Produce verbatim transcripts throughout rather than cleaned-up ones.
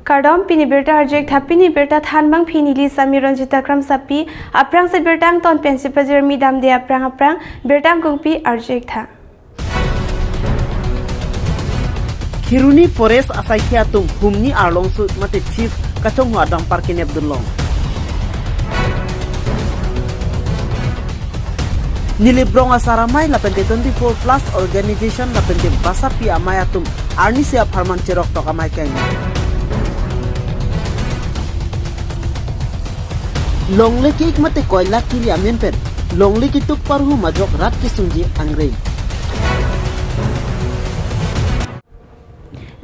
Kardom, pini birta arju-ik tha. Pini birta thanbangpi neli Sami Ranjita Kramsapi. Aphrangsi birta angton pen chepajirmi damde aphrang aphrang birta angkungpi arju-ik tha. Kheroni Forest asaikhi atum humni arlongso mate chief kachonghu adampar kenep dunlong. Nilip rong asar amei lapente twenty-four plus organization lapente Basapi amei atum arnisi apharman cheroktok amei kangni. Longle ki-ik mate koila kiri amen pen longle kituk parhu majok rat kesungji angreng.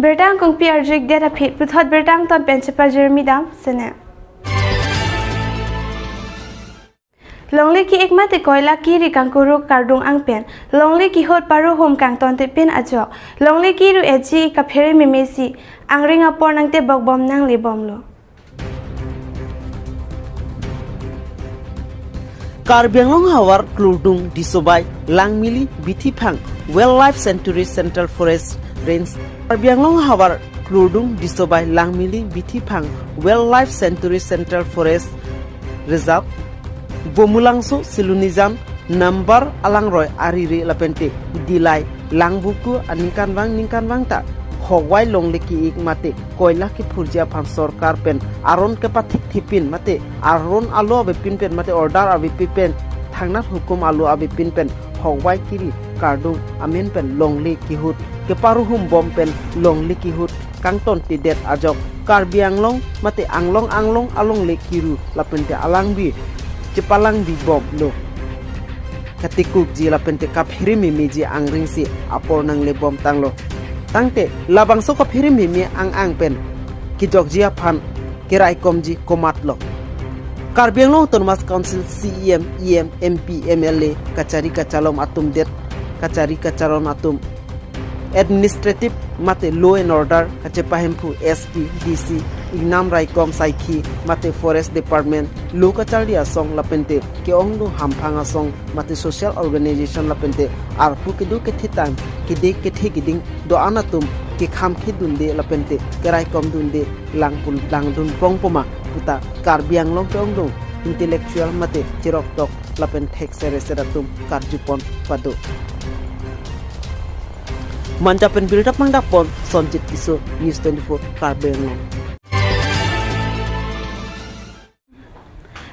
Birta angkungpi arju-ik det aphi puthot birta angton pen chepajirmi dam sene. Longle ki-ik mate koila kiri kangkuru kardung angpen longle kihut paruhum kangtontepin ajok longle kiru eji kaphere memesi angreng apor nangtebok bom nangle bomlo. Karbi Anglong havar Klurdung Disobai Langmili Bithiphang Wildlife Sanctuary Central Forest Range. Karbi Anglong havar Klurdung Disobai Langmili Bithiphang Wildlife Sanctuary Central Forest Reserve Bomulangso Silonijan number alangroi arire lapente Dillai Langvoku aningkanvang ningkanvang ta hokvai longle ki-ik mate koila kiphurji aphan sorkar pen aron kepathikthipin mate aron alo avepin pen mate order avepin pen thangnat hukum alo avepin pen hokvai kiri kardung amen pen longle kihut keparuhum bom pen longle kihut kangtontedet ajok Karbi Anglong mate anglong anglong alongle kiru lapente alangbi chepalangbi bomlo. Katikukji lapente kaphere memeji angrengsi apor nangle bomtanglo. Tangte labangso kaphere meme ang-ang pen kijokji aphan keraikomji komatlo. Karbi Anglong Autonomous Council C E M, E M, M P, M L A kachari kachalom atum det, kachari kachalom atum administrative mate law and order kachepahemphu S P, D C, ingnam raikom saikhi mate forest department lo kacharli asong lapente ke-ongdung hamphang asong mate social organization lapente arpu kedo kethe tang kede kethe keding do-an atum kekham khedunde lapente keraikom dunde langpul langdun pongpoma puta Karbi Anglong ke-ongdung intellectual mate cheroktok lapen thek sere sere atum karjupon pado. Manja pen birta pangdakpon Sonjit Tisso, News twenty-four Karbi Anglong.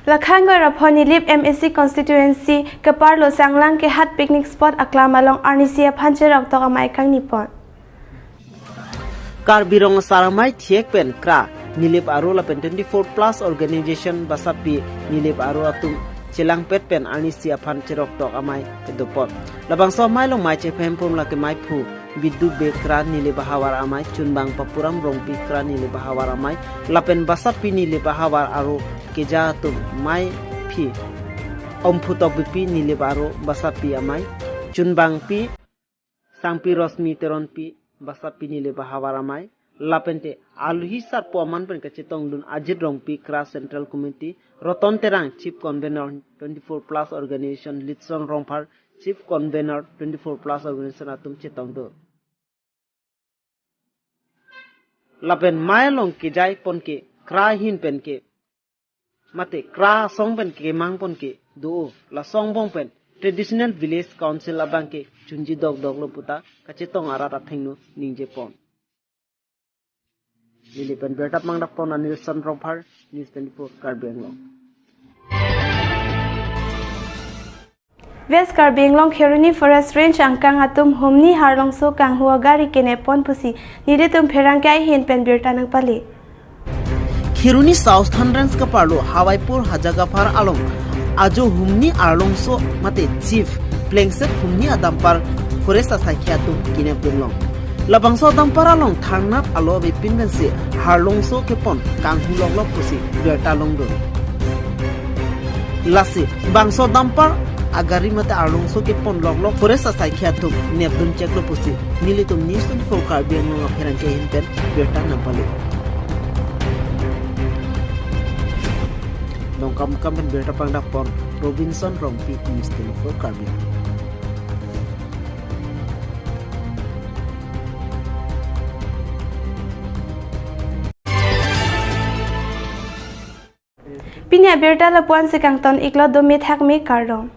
Lakhan Goiraphon Nilip M A C constituency keparlo Sanglang Kehat picnic spot aklam along arnisi aphan cheroktok amei kangnipon. Karbi Rong Asar Amei Thek pen Kra Nilip Aro lapen twenty-four plus organization Basapi Nilip Aro atum chelangpet pen arnisi aphan cheroktok amei kedopon. Labangso amei along mei chephempum lake meiphu Bidu Bey Kra Nilip Ahavar Amei, chunbang Papuram Rongpi Kra Nilip Ahavar Amei, lapen Basapi Nilip Ahavar Aro keja atum meiphi Omphu Tokbipi Nilip Aro Basapi Amei, chunbangpi Sangpi Rosmi Teronpi Basapi Nilip Ahavar Amei, lapente aluhi sarpo aman pen kachetongdun Ajit Rongpi Kra Central Committee, Roton Terang Chief Convener twenty-four plus organization, Litson Rongphar Chief Convener twenty-four plus organization atum chetongdun. Lapen mei along kejai pon ke Kra ahin pen ke mate Kra asong pen kemang pon kedo, la asong angbong pen Traditional Village Council abang ke chunji dokdoklo puta kachetong arat athengno ningjepon. Neli pen birta pangdakpon Anilson Rongphar, News twenty-four Karbi Anglong. West Karbi Anglong Kheroni Forest Range angkang atum humni arlongso kanghu agari kenepon pusi nelitum pherangke ahin pen birta nangpale. Kheroni South Thane Range keparlo Hawaipur Hajagaphar along ajo humni arlongso mate chief plengset humni adampar forest asaikhi atum kenep dunlong. Labangso adampar along thangnat alo avepin pensi arlongso kepon kanghu loklok pusi birta longdun. Lasi bangso adampar agari mate arlongso kepon loklok forest asaikhi atum nepdun cheklo pusi nelitum News twenty-four Karbi Anglong apherangke ahin pen birta nangpale. Dongkamukam pen birta pangdakpon Robinson Rongpi, News twenty-four Karbi Anglong. Pini abirta lapu-an si kangton iklo, dome thakme, kardom.